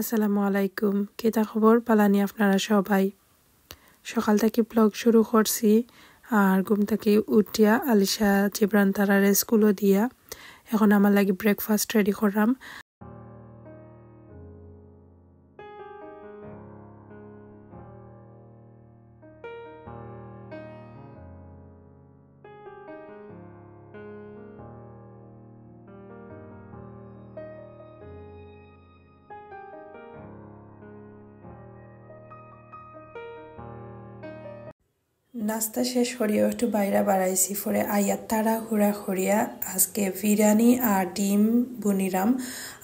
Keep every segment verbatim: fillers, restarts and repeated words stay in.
আসসালামু আলাইকুম, কিতা খবর? বালানি আপনারা সবাই? সকাল থাকি ব্লগ শুরু করছি। আর ঘুম থাকি উঠিয়া আলিশা জিবরান তারারে স্কুলো দিয়া এখন আমার লাগি ব্রেকফাস্ট রেডি করাম। নাস্তা শেষ করিয়া একটু বাইরে বাড়াইছি, পরে আইয়া তাড়াহুড়া করিয়া আজকে বিরিয়ানি আর ডিম বুনিরাম।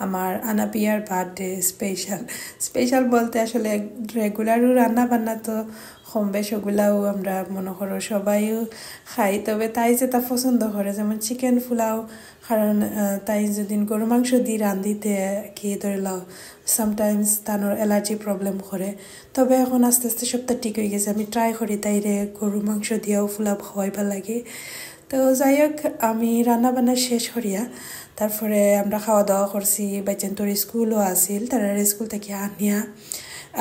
আমার আনাবিয়ার বার্থডে স্পেশাল। স্পেশাল বলতে আসলে রেগুলারও রান্না বান্না তো কম বেশ ওগুলাও আমরা মনে করো সবাইও খাই, তবে তাই যেটা পছন্দ করে, যেমন চিকেন পোলাও, কারণ আহ, তাই যদি গরু মাংস দিয়ে রান্ধিতে কি ধরে লও, সামটাইমস তানোর অ্যালার্জি প্রবলেম করে। তবে এখন আস্তে আস্তে সবটা ঠিক হয়ে গেছে। আমি ট্রাই করি তাইরে গরু মাংস দিয়াও পোলাও খাওয়াইবার লাগে। তো যাই হোক, আমি রান্না বান্না শেষ করিয়া তারপরে আমরা খাওয়া দাওয়া করছি। বাইচান তোর স্কুলও আছিল, তারা স্কুল থেকে আনিয়া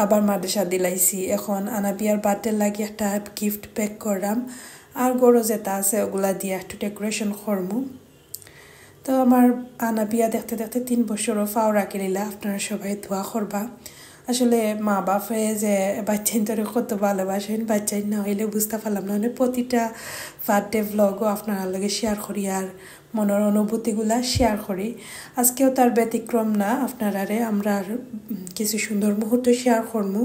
আবার মাদ্রাসা দিলাইছি। এখন আনাবিয়ার বার্থডে লাগি একটা গিফট প্যাক করলাম, আর গরু যেটা আছে ওগুলা দিয়ে একটু ডেকোরেশন করমু। তো আমার আনাবিয়া দেখতে দেখতে তিন বছরও ফাও রাখিলিলা। আপনারা সবাই দোয়া করবা। আসলে মা বাপে যে বাচ্চাইন্তরে কত ভালোবাসেন, বাচ্চাইন না হইলে বুঝতে পারলাম না। মানে প্রতিটা বার্থডে ব্লগও আপনার লগে শেয়ার করি আর মনের অনুভূতিগুলা শেয়ার করি। আজকেও তার ব্যতিক্রম না, আপনারারে আমরা আর, উম, কিছু সুন্দর মুহূর্ত শেয়ার করমু।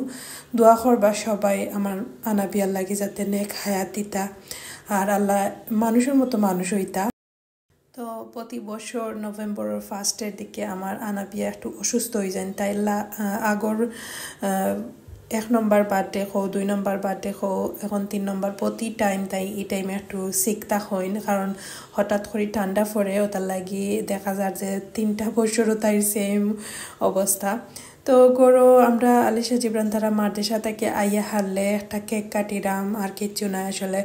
দোয়া করবা সবাই আমার আনাবিয়ার লাগি যাতে নেক হায়াত দিতা আর আল্লাহ মানুষের মতো মানুষ হইতা। তো প্রতি বছর নভেম্বরের ফার্স্টের দিকে আমার আনাবিয়া একটু অসুস্থ হয়ে যান। তাই লা-, আহ, আগর, আহ, এক নম্বর বার্থডে কও, দুই নম্বর বার্থডে কও, এখন তিন নম্বর, প্রতি টাইম তাই এই টাইমে একটু সিক থাকইন, কারণ হঠাৎ করে ঠান্ডা পড়ে, ওটার লাগি দেখা যার যে তিনটা বছরও তাই সেম অবস্থা। তো গরু আমরা আলিশা জিবরান তারা মাদ্রাসা থেকে আইয়া হারলে একটা কেক কাটিরাম, আর কিচ্ছু না আসলে।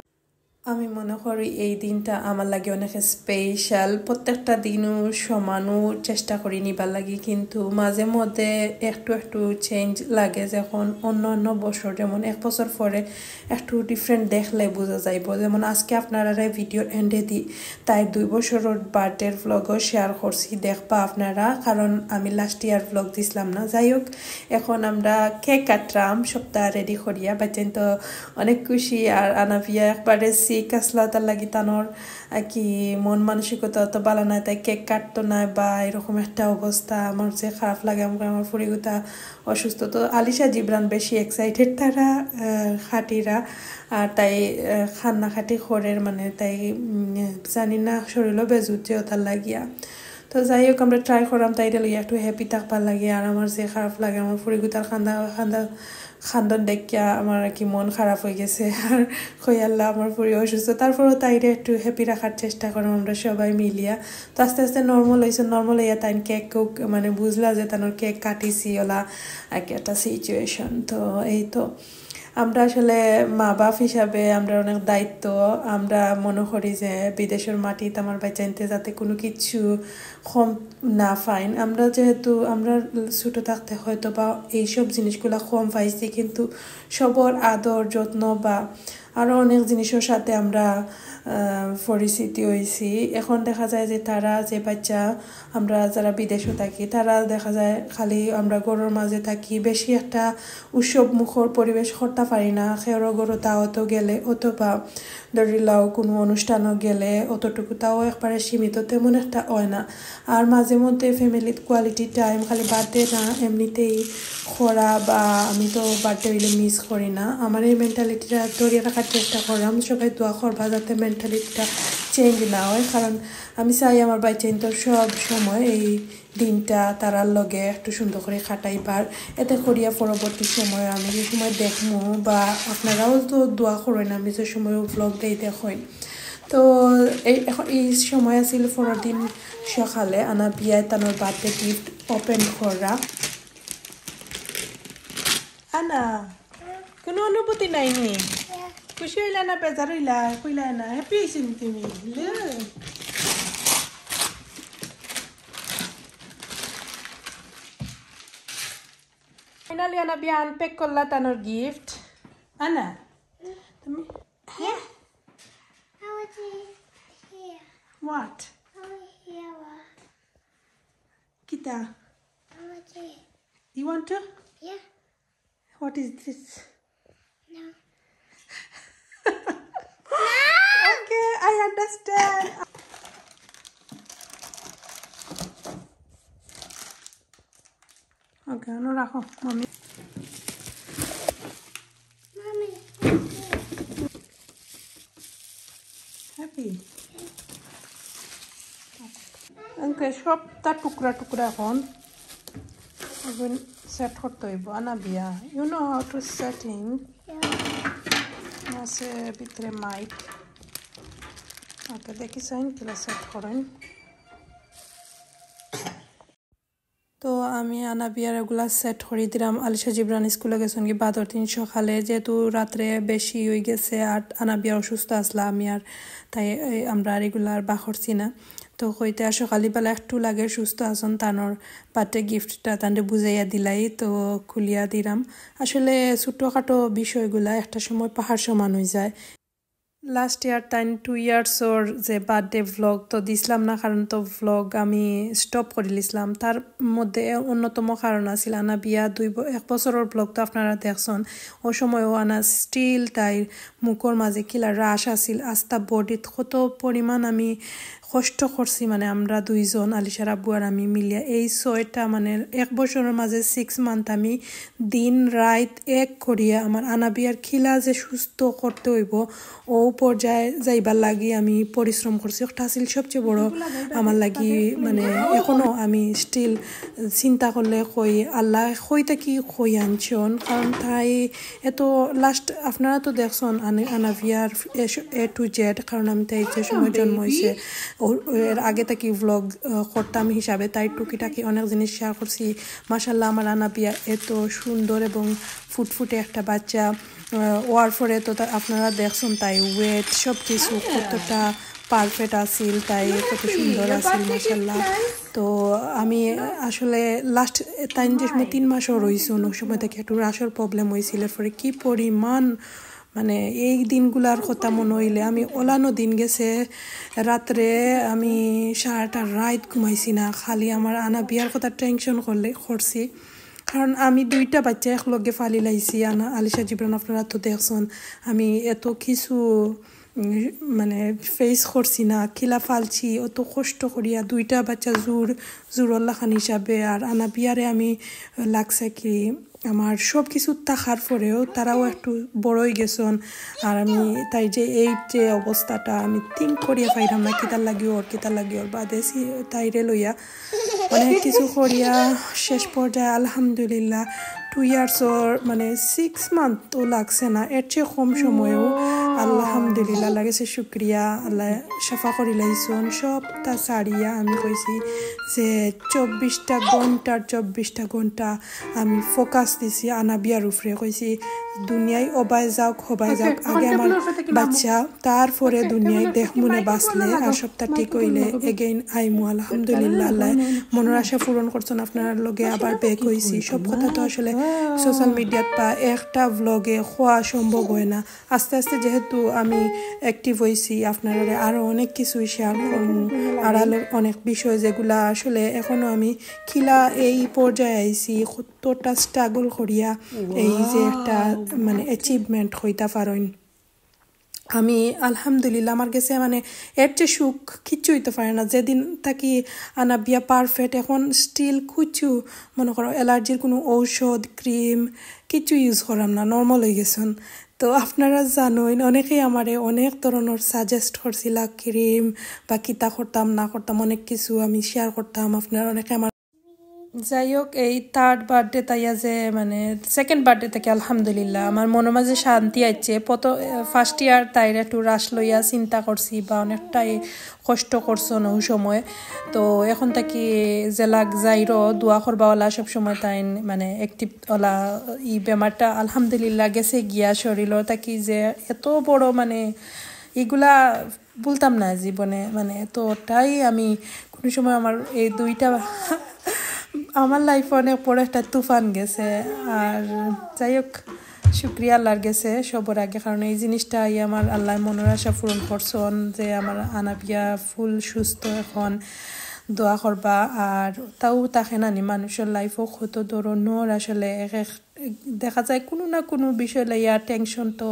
আমি মনে করি এই দিনটা আমার লাগি অনেক স্পেশাল। প্রত্যেকটা দিনও সমানও চেষ্টা করি নিবার লাগি, কিন্তু মাঝে মধ্যে একটু একটু চেঞ্জ লাগে। যখন অন্য অন্য বছর, যেমন এক বছর পরে একটু ডিফারেন্ট দেখলে বোঝা যাইব। যেমন আজকে আপনারা ভিডিওর এন্ডে দি তাই দুই বছরের বার্থডের ব্লগও শেয়ার করছি, দেখবা আপনারা, কারণ আমি লাস্ট ইয়ার ব্লগ দিছিলাম না। যাই হোক, এখন আমরা কেক কাটরাম, সবটা রেডি করিয়া। বাচ্চাইন তো অনেক খুশি, আর আনাবিয়া একবারে সিক আসলা, তার লাগি তানোর আর কি মন মানসিকতা অত ভালো নাই, তাই কেক কাটতো না বা এরকম একটা অবস্থা। আমার যে খারাপ লাগে, আমার, আমার ফুরিগুতা অসুস্থ। তো আলিশা জিবরান বেশি এক্সাইটেড তারা, আহ, খাটিরা, আর তাই, আহ, খান্না খাটি করের, মানে, তাই, উম, জানি না শরীরও বেজুতে ওটার লাগিয়া। তো যাই হোক, আমরা ট্রাই করলাম তাইরে লইয়া একটু হ্যাপি থাকবার লাগি। আর আমার যে খারাপ লাগে, আমার ফুরিগুতার খান্দা খান্দা খান্দন দেখিয়া আমার আর কি মন খারাপ হয়ে গেছে। আর কই আল্লাহ, আমার ফুরি অসুস্থ, তারপরেও তাইরে একটু হ্যাপি রাখার চেষ্টা করলাম আমরা সবাই মিলিয়া। তো আস্তে আস্তে নর্মাল হয়েছে, নর্মাল হইয়া তাই কেক কুক, মানে, বুঝলা যে তানোর কেক কাটিছি ওলা আর কি একটা সিচুয়েশন। তো এই তো, আমরা আসলে মা বাপ হিসাবে আমরা অনেক দায়িত্ব। আমরা মনে করি যে বিদেশের মাটিত আমার বাচ্চাইন্তে যাতে কোনো কিছু কম না পাইন। আমরা যেহেতু আমরা ছোটো থাকতে হয়তো বা এইসব জিনিসগুলা কম পাইছি, কিন্তু সবর আদর যত্ন বা আরও অনেক জিনিসের সাথে আমরা, আহ, পরিচিতি হইছি। এখন দেখা যায় যে তারা যে বাচ্চা, আমরা যারা বিদেশে থাকি, তারা দেখা যায় খালি আমরা ঘরের মাঝে থাকি, বেশি একটা উৎসব মুখর পরিবেশ করতে পারি না। কেউর ঘরো দাওয়াতও গেলে অথবা ধরি লাও কোনো অনুষ্ঠানও গেলে অতটুকু, তাও একবারে সীমিত, তেমন একটা হয় না। আর মাঝে মধ্যে ফ্যামিলির কোয়ালিটি টাইম, খালি বার্থডে না, এমনিতেই করা, বা আমি তো বার্থডে হইলে মিস করি না। আমার এই মেন্টালিটিটা ধরিয়া রাখার চেষ্টা করলাম। সবাই দোয়া করবা যাতে মেন্টালিটিটা চেঞ্জ না হয়, কারণ আমি চাই আমার বাচ্চাইন্তর সব সময় এই দিনটা তারার লগে একটু সুন্দর করে কাটাইবার। এতে করিয়া পরবর্তী সময় আমি যে সময় দেখমু বা আপনারাও তো দোয়া করেন, আমি যে সময় ব্লগ দেই দেখইন। তো এই এখন এই সময় আছিল পরের দিন সকালে আনা বিয়ায় তানোর বার্থডে গিফট ওপেন করা। আনা, কোনো অনুভূতি নাইনি? খুশি হইলা না, বেজার হইলা? কইলা না, হ্যাপি হইছেন তুমি? লে। তাইলে আনাবিয়া আনপ্যাক করলা তানর গিফট। আনা, তুমি Yeah. I want it here. What? I want here. কিতা? I want it. You want to? Yeah. What is this? No. Okay, I understand. Okay, no রাখো, মাম্মি। Mommy. হ্যাপি। ওকে, সবটা টুকরা টুকরা এখন এখন সেট করতে হইব। Anabia, you know how to setting? Yeah. আছে ভিতরে মাইক। ওকে, দেখি চাইন কিলা সেট করেন। তো আমি আনাবিয়ার এগুলা সেট করি দিলাম। আলিশা জিবরান স্কুলে গেছইন কি বাদর দিন সকালে, যেহেতু রাত্রে বেশি হয়ে গেছে আর আনাবিয়া অসুস্থ আসলা, আমি আর তাই এই আমরা আর এগুলা আর বার করছি না। তো কইতে আর সকালবেলা একটু লাগে সুস্থ আছইন, তানর বার্থডে গিফটটা তানরে বুঝাইয়া দিলাই, তো খুলিয়া দিলাম। আসলে ছোটোখাটো বিষয়গুলা একটা সময় পাহাড় সমান হয়ে যায়। লাস্ট ইয়ার তাইন টু ইয়ার্সর যে বার্থডে ভ্লগ তো দিছিলাম না, কারণ তো ভ্লগ আমি স্টপ করে দিছিলাম। তার মধ্যে এ-, অন্যতম কারণ আছিল আনাবিয়া দুই ব- এক বছরর ভ্লগ তো আপনারা দেখছইন। ও সময়ও আনা স্টিল তাইর মুখর মাঝে কিলা রাশ আছিল, আস্তা বডিত কত পরিমাণ আমি কষ্ট করছি, মানে আমরা দুইজন, আলিশার আব্বু আর আমি মিলিয়া এই ছয়টা, মানে এক বছরর মাঝে সিক্স মান্থ আমি দিন রাইত এক করিয়া আমার আনাবিয়ার খিলা যে সুস্থ করতে হইব, ও পর্যায়ে যাইবার লাগি আমি পরিশ্রম করছি। ওটা আছিল সবচেয়ে বড় আমার লাগি, মানে এখনো আমি স্টিল চিন্তা করলে কই আল্লাহ কই থাকি কই আনছইন, কারণ তাই এত লাস্ট আপনারা তো দেখছইন আনে- আনাবিয়ার এ টু জেড, কারণ আমি তাই যে সময় জন্ম হয়েছে ও- এর আগে থাকি ভ্লগ করতাম হিসাবে তাই টুকিটাকি অনেক জিনিস শেয়ার করছি। মাশাল্লাহ, আমার আনাবিয়া এত সুন্দর এবং ফুটফুটে একটা বাচ্চা। আহ, ওয়ার পরে তো তা- আপনারা দেখছইন তাই ওয়েট সব কিছু কতটা পারফেক্ট আছিল, তাই কত সুন্দর আছিল মাশাল্লাহ। তো আমি আসলে লাস্ট তাইন যে সময় তিন মাসও রইছইন, ওই সময় থাকি একটু রাশর প্রবলেম হয়েছিল। এরপরে কি পরিমাণ, মানে এই দিনগুলার কথা মনে হইলে আমি ওলানো দিন গেছে রাত্রে আমি সারাটা রাইত ঘুমাইছি না, খালি আমার আনাবিয়ার কথা টেনশন করলে করছি। কারণ আমি দুইটা বাচ্চা একলগে ফালি লাইছি, আনা আলিশা জিবরান আপনারা তো দেখছইন, আমি এত কিছু উম, মানে ফেস করছি না, কিলা ফালছি অত কষ্ট করিয়া দুইটা বাচ্চা জোর জোরর লাখান হিসাবে। আর আনাবিয়ারে আমি লাগছে কি আমার সব কিছু থাকার পরেও তারাও একটু বড় হয়ে গেছইন। আর আমি তাই যে এই যে অবস্থাটা আমি থিঙ্ক করিয়া পাইলাম না, কিতার লাগি ওর, কিতার লাগি ওর। বাদে সি- তাইরে লইয়া অনেক কিছু করিয়া শেষ পর্যায়ে আলহামদুলিল্লাহ টু ইয়ার্সর মানে সিক্স মান্থ তো লাগছে না, এর চেয়ে কম সময়ও আলহামদুলিল্লাহ আল্লাহর গেছে শুক্রিয়া। আল্লাহ সাফা করি লাইছইন সবটা সারিয়া। আমি কইছি যে চব্বিশটা ঘন্টার চব্বিশটা ঘন্টা আমি ফোকাস দিছি আনাবিয়ার উপরে। কইছি দুনিয়ায় অবায় যাওক হবায় যাওক, আগে আমার বাচ্চা, তারপরে দুনিয়ায় দেখ মনে বাঁচলে আর সবটা ঠিক হইলে এগেইন আইমু। আলহামদুলিল্লাহ আল্লাহ মনের আশা পূরণ করছইন, আপনারার লগে আবার ব্যাক হইছি। সব কথা তো আসলে সোশ্যাল মিডিয়াত বা একটা ভ্লগে কওয়া সম্ভব হয় না। আস্তে আস্তে যেহেতু আমি অ্যাক্টিভ হইছি, আপনারারে আরও অনেক কিছু শেয়ার করমু, আড়ালের অনেক বিষয় যেগুলা আসলে এখনো আমি কিলা এই পর্যায়ে আইছি, কতটা স্ট্রাগল করিয়া এই যে একটা মানে অ্যাচিভমেন্ট হইতা পারইন। আমি আলহামদুলিল্লাহ আমার গেছে মানে এর চেয়ে সুখ কিচ্ছু হইতে পারে না। যেদিন থাকি আনাবিয়া পারফেক্ট, এখন স্টিল কিছু মনে করো অ্যালার্জির কোনো ঔষধ ক্রিম কিচ্ছু ইউজ করাম না, নর্মাল হয়ে গেছইন। তো আপনারা জানইন অনেকেই আমারে অনেক ধরনের সাজেস্ট করছিলা ক্রিম বা কিতা করতাম না করতাম, অনেক কিছু আমি শেয়ার করতাম। আপনারা অনেকে আমার যাই হোক, এই থার্ড বার্থডে তাইয়া যে মানে সেকেন্ড বার্থডে থাকি আলহামদুলিল্লাহ আমার মনের মাঝে শান্তি আইছে। প্রথম ফার্স্ট ইয়ার তাইর একটু রাশ লইয়া চিন্তা করছি বা অনেকটাই কষ্ট করছইন ওই সময়। তো এখন থাকি যে লাগ যাইরো দোয়া করবা ওলা সব সময় তাইন মানে অ্যাক্টিভ ওলা ই বেমারটা আলহামদুলিল্লাহ গেছে গিয়া শরীরও থাকি যে এত বড় মানে ইগুলা বলতাম না জীবনে, মানে এতটাই আমি কোনো সময় আমার এই দুইটা আমার লাইফে অনেক বড় একটা তুফান গেছে। আর যাই হোক, শুক্রিয়া আল্লাহর গেছে সবর আগে, কারণ এই জিনিসটা আইয়া আমার আল্লাহ মনের আশা পূরণ করছন, যে আমার আনাবিয়া ফুল সুস্থ এখন। দোয়া করবা। আর তাও থাকে না নি, মানুষের লাইফও কত ধরনের আসলে এক এক, দেখা যায় কোনো না কোনো বিষয় লইয়া টেনশন তো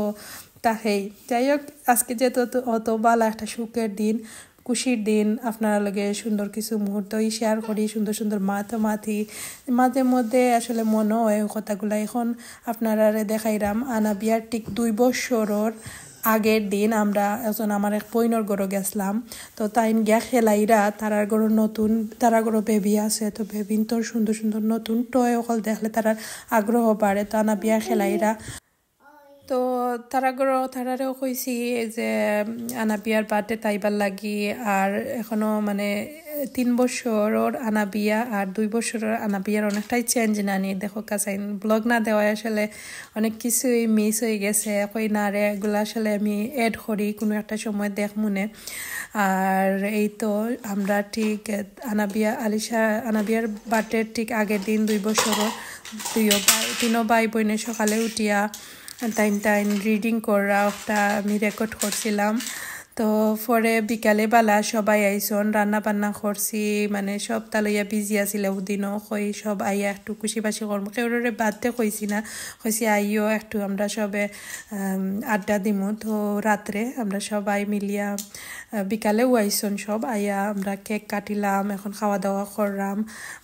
থাকেই। যাই হোক, আজকে যেহেতু অত, অত ভালো একটা সুখের দিন, খুশির দিন, আপনারা লগে সুন্দর কিছু মুহূর্তই শেয়ার করি, সুন্দর সুন্দর মাতামাতি। মাঝে মধ্যে আসলে মনে হয় কথাগুলা। এখন আপনারারে দেখাইরাম, আনাবিয়ার ঠিক দুই বছরর আগের দিন আমরা একজন আমার এক বইনর ঘরো গেছিলাম। তো তাইন গিয়া খেলাইরা, তারার ঘরো নতুন, তারার ঘরো বেবি আছে, তো বেবিন্তর সুন্দর সুন্দর নতুন টয় অকল দেখলে তারার আগ্রহ বাড়ে। তো আনাবিয়া খেলাইরা, তো তারার ঘরো তারারেও কইছি যে, উম, আনাবিয়ার বার্থডে তাইবার লাগি। আর এখনো মানে তিন বছরর আনাবিয়া আর দুই বছরর আনাবিয়ার অনেকটাই চেঞ্জ নানি। দেখো কাছাইন ব্লগ না দেওয়ায় আসলে অনেক কিছুই মিস হয়ে গেছে। কই না রে, এগুলা আসলে আমি অ্যাড করি, কোনো একটা সময় দেখমুনে। আর এই তো আমরা ঠিক আনাবিয়া, আলিশা, আনাবিয়ার বার্থডে ঠিক আগের দিন দুই বছরর দুইও ভাই, তিনও ভাই বইনে সকালে উঠিয়া টাইম টাইম রিডিং করা, ওটা আমি রেকর্ড করছিলাম। তো পরে বিকালে বেলা সবাই আইসন, রান্না বান্না করছি, মানে সবতা লইয়া বিজি আছিল ওদিনও। কই সব আইয়া একটু খুশি বাসি করমু, কেউরে বাদে কইছি না, কইছি আইও একটু আমরা সবে, আম, আড্ডা দিমু। তো রাত্রে আমরা সবাই মিলিয়া, আহ, বিকালেও আইসন সব, আইয়া আমরা কেক কাটিলাম, এখন খাওয়া দাওয়া করলাম।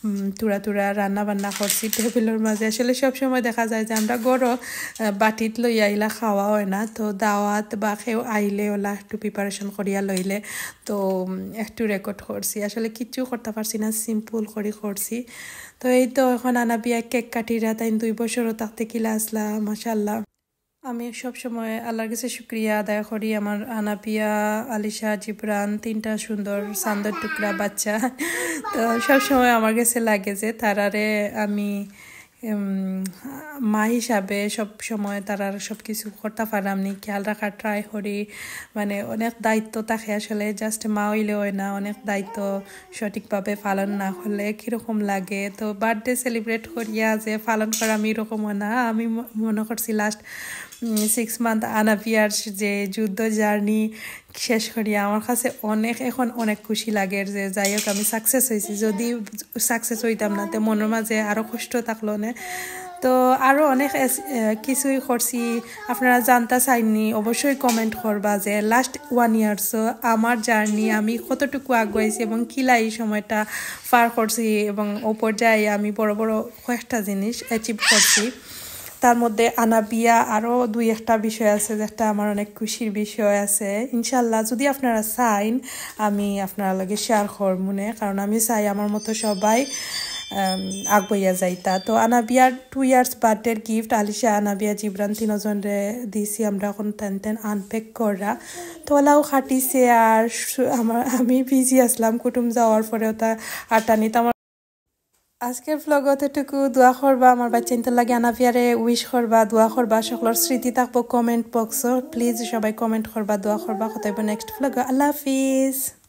উম, থুড়া থুড়া রান্না বান্না করছি টেবিলর মাঝে। আসলে সব সময় দেখা যায় যে আমরা ঘরো, আহ, বাটিত লইয়া ইলা খাওয়া হয় না, তো দাওয়াত বা কেউ আইলে ওলা একটু প্রিপারেশন করিয়া লইলে, তো, উম, একটু রেকর্ড করছি। আসলে কিচ্ছু করতে পারছি না, সিম্পল করি করছি। তো এই তো এখন আনাবিয়া কেক কাটিরা, তাইন দুই বছরও থাকতে কিলা আসলা, মাশাআল্লাহ। আমি সব সময় আল্লাহর কাছে শুক্রিয়া আদায় করি আমার আনাবিয়া, আলিশা, জিবরান, তিনটা সুন্দর চান্দর টুকরা বাচ্চা। তো সব সময় আমার কাছে লাগে যে তারারে আমি, উম, মা হিসাবে সব সময় তারার সব কিছু করতে পারাম নি, খেয়াল রাখার ট্রাই করি। মানে অনেক দায়িত্ব থাকে আসলে, জাস্ট মা হইলে হয় না, অনেক দায়িত্ব সঠিকভাবে পালন না করলে কীরকম লাগে। তো বার্থডে সেলিব্রেট করিয়া যে পালন করা আমি এরকমও না। আমি ম-, মনে করছি লাস্ট সিক্স মান্থ আনাবিয়ার যে যুদ্ধ জার্নি শেষ করিয়া আমার কাছে অনেক, এখন অনেক খুশি লাগে যে যাই হোক আমি সাকসেস হয়েছি। যদি সাকসেস হইতাম না, তে মনের মাঝে আরও কষ্ট থাকলো নে। তো আরও অনেক এস-, এ, কিছুই করছি। আপনারা জানতা চাইননি, অবশ্যই কমেন্ট করবা যে লাস্ট ওয়ান ইয়ার্স আমার জার্নি, আমি কতটুকু আগুয়াইছি এবং কিলা এই সময়টা পার করছি এবং ও পর্যায়ে আমি বড় বড় কয়েকটা জিনিস অ্যাচিভ করছি। তার মধ্যে আনাবিয়া আরও দুই একটা বিষয় আছে, যেটা আমার অনেক খুশির বিষয় আছে। ইনশাল্লাহ, যদি আপনারা চাইন, আমি আপনারা লগে শেয়ার করমুনে, কারণ আমি চাই আমার মতো সবাই, আম, আগুয়াইয়া যাইতা। তো আনাবিয়ার টু ইয়ার্স বার্থডের গিফট আলিশা, আনাবিয়া, জিবরান তিনজনরে দিছি আমরা। এখন তেন তেন আনপ্যাক করা, তো ওলাও খাটিছে। আর সু-, আমার, আমি বিজি আসলাম কুটুম যাওয়ার পরে, ওটা আটানিত আমার আজকের ভ্লগ অতটুকু। দোয়া করবা আমার বাচ্চাইন্তর লাগি, আনাবিয়ারে উইশ করবা, দোয়া করবা, সকলর স্মৃতি থাকবো কমেন্ট বক্সো। প্লিজ সবাই কমেন্ট করবা, দোয়া করবা। কথা হইব নেক্সট ভ্লগ। আল্লাহ হাফিজ।